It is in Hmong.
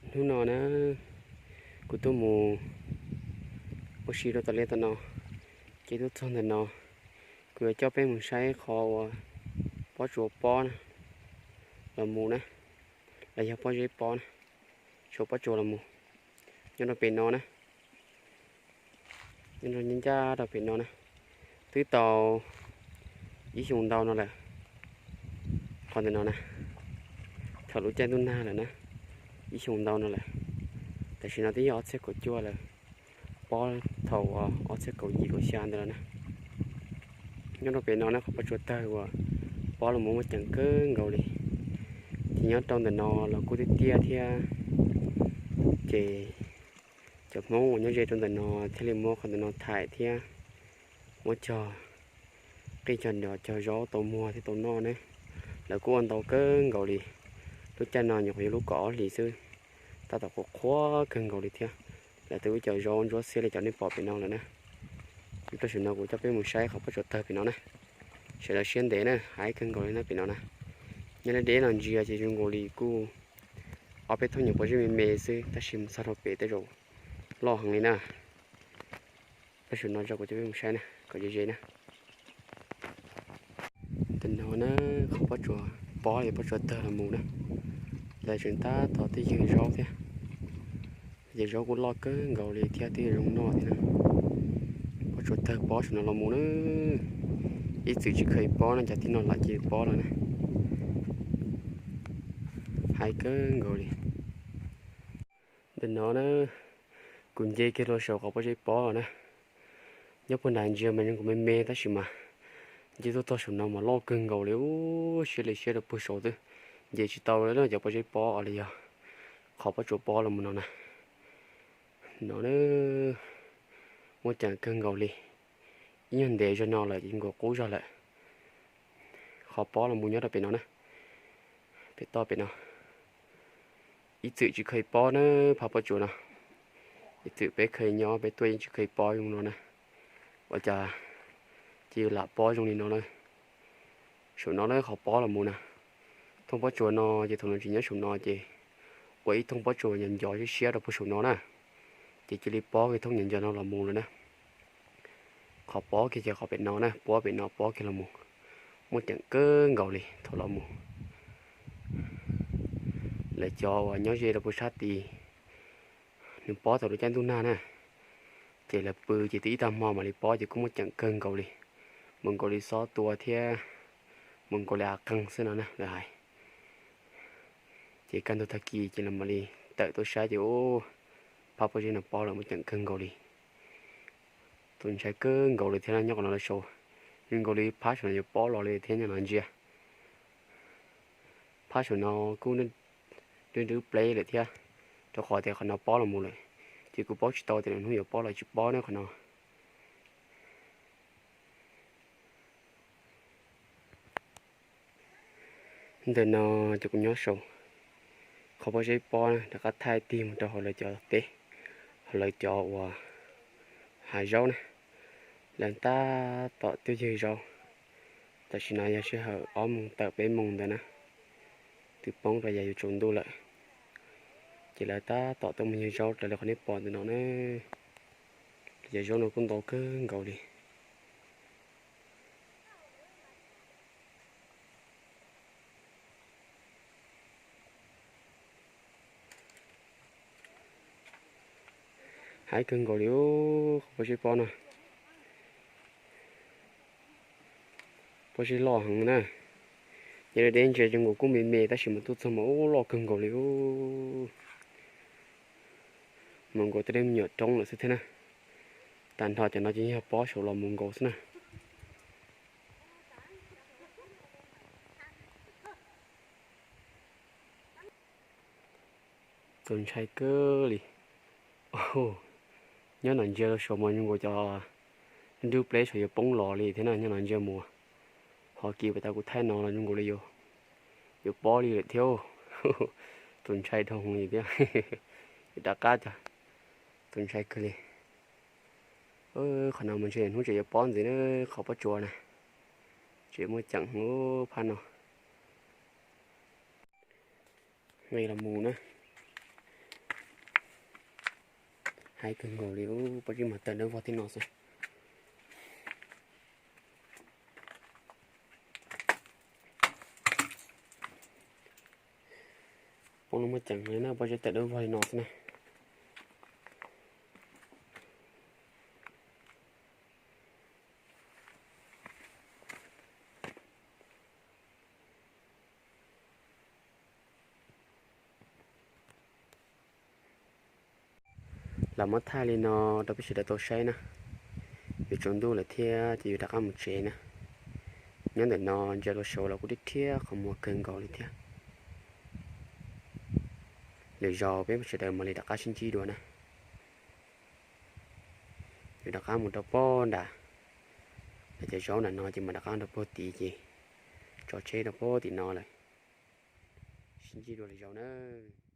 Hnub no na, kuv tuaj mus ua si rau tom liaj tom no, ces tuaj txog ntawm no, kuv yuav coj peb mus saib qhov uas pob tsuas pob na, los mus na, los yog pob zeb pob na, sau pob tsuas los mus, nyob rau pem no na, nyob rau ncaj ncaj rau pem no na, twb tau ib xyoos ntau no lawm. Qhov ntawm no na, thaum lub caij ntuj nag lawm na, ib xyoos ntau no lawm. Tam sim no twb yog ob txhiab kaum cuaj lawm, pob thaum ob txhiab kaum yim kaum xya ntawd lawm na. Nyob rau pem no na, qhov pob tsuas tawg uas pob los mus muaj ceem kawg nkaus li. Ces nyob rau ntawm no los kuj tiaj tiaj thiab, ces cov Hmoob uas nyob ze rau ntawm no thiaj li muab qhov ntawm no thaim thiab muab cog qij cog nrov cog zaub tau muag thiab tau noj ne. Lawv kuj ua ntau kawg nkaus li. Lub caij no nyuam qhuav yog lub kaum ob hlis xwb, tab tom qhuav qhuav kawg nkaus li thiab. Lawv twb ua cov zaub ntsuab xiab li cov nej pom pem no lawm na. Nyob rau saum no kuv coj peb mus saib qhov pob tsuas tawg pem no na. Sawv daws siab ntev na, haib kawg nkaus li na pem no na. Nyob deb deb no ntsia ces zoo nkaus li kuj ob peb thooj nyuam pob zeb me me xwb, tab sis mus txog rau pem tej zaum loj heev li na. Rau saum no tso kuv coj peb mus saib na, kom ze ze na. Tam no na, qhov pob tsuas pob, pob tsuas tawg los mus na, lawv tseem tab tom twb ywg zaub thiab. Ces zaub kuj loj kawg nkaus li thiab twb zoo noj thiab na. Pob tsuas tawg pob saum no los mus na, ib txwm tsis kheev pob no, cas tib no lam cia pob lawm na. Haib kawg nkaus li. Ntawm no na, kuv nce kiag rau saum qhov pob zeb pob na. Nyob puag nram ntsia mas zoo nkaus me me tab sis mas nce tuaj txog saum no mas loj kawg nkaus li, ub, siab li siab rau puag saum xwb. Nce tsis tau li cov pob zeb pob los yog qhov pob tsuas pob los mus no na. No na, muaj ceem kawg nkaus li. Ib nyuag ntev zog no lawm ces nkaus qub zog lawm. Qhov pob los mus nyob rau pem no na, pem toj pem no. Ib txwm tsis kheev pob na, phab pob tsuas no. Ib txwm peb kheev nyob peb tuaj yeej tsis kheev pob zoo no na. Ua cas cia li lam pob zoo li no na. Saum no na qhov pob los mus na. Thooj pob tsuas no ces thaum no tsis nyob saum no ces ua ib thooj pob tsuas nco nco siab siab rau puag saum no na. Ces cia li pob kiag thooj nco nco no los mus lawm na. Qhov pob kiag ces qhov pem no na, pob pem no pob kiag los mus. Muaj ceem kawg nkaus li thaum los mus. Lawv cov uas nyob ze rau puag sab tid, nws pob thaum lub caij ntuj nag na, ces lawv pw ces twb ib tag hmo mam li pob ces kuj muaj ceem kawg nkaus li. Mus nkaus li xob tua thiab mus nkaus li av qeeg xwb no na lawv hais. Ces kaj ntug tag kis ces lawv mam li tawm tuaj saib ces ub, phab pob zeb no pob lawm muaj ceem kawg nkaus li. Tus ntshai kawg nkaus li thiab nyob qhov no lawv saud, zoo nkaus li phab saum no yuav pob los li thiab nyob no ntsia. Phab saum no kuj nrwb nrwb pleb lawm thiab, rau qhov tias qhov no pob los mus lawm, ces kuj paub tsis tau tias lwm hnub yuav pob los tsis pob na qhov no. Ntawm no ces kuv nyob saum qhov pob zeb pob na, rov qab thaij tig mus rau hauv lawv cov teb, hauv lawv cov uas hav zaub na, lawv tab tom twb ywg zaub. Tam sim no yog sij hawm ob moos tawm peb moos ntawd na, twb poob rau yav yuav tsaus ntuj lawm. Ces lawv tab tom tuaj mus ywg zaub raws li qhov nej pom ntawm no na. Cov zaub no kuj ntau kawg nkaus li. Haib kawg nkaus li, qhov pob zeb pob no, pob zeb loj heev na. Nyob deb deb ntsia zoo nkaus kuj me me tab sis mas tuaj txog mas ub loj kawg nkaus li. Mus nkaus tej me nyuam roob lawm xwb thiab na. Tag nrho cov no ces yog pob saum los mus nkaus xwb na. Txaus ntshai kawg li. Nyob no ntsia rau saum mas zoo nkaus cov nrub pleb saum yuav poob los li thiab na, nyob no ntsia mus. Ho kiv pem tas kuv thaij no los zoo nkaus li yuav pob li lawm thiab. Txaus ntshai dhau li thiab. Rov qab cov, txaus ntshai kawg li. Qhov no mas ntshe hnub tseem yuav pob ntxiv na, qhov pob tsuas na. Tseem muaj ceem phab no. Nqis los mus na. Haib kawg nkaus li, pob zeb mas tawm dawb vog thiab no xwb. Poob lub muaj ceem li na, pob zeb tawm dawb vog li no xwb na. Los muab thaij li no rau peb sawv daws tau saib na. Yuav tsaus ntuj lawm thiab ces yuav rov qab mus tsev na. Nyob ntawm no ntsia rau saud los kuj thiab qhov muag kawg nkaus li thiab. Lwm zaus peb sawv daws mam li rov qab sib ntsib dua na. Yuav rov qab mus rau pob nram, cov zaub nram no ces mam rov qab rau puag tid ces tso tsheb rau puag tim no lawm. Sib ntsib dua lwm zaus nawb.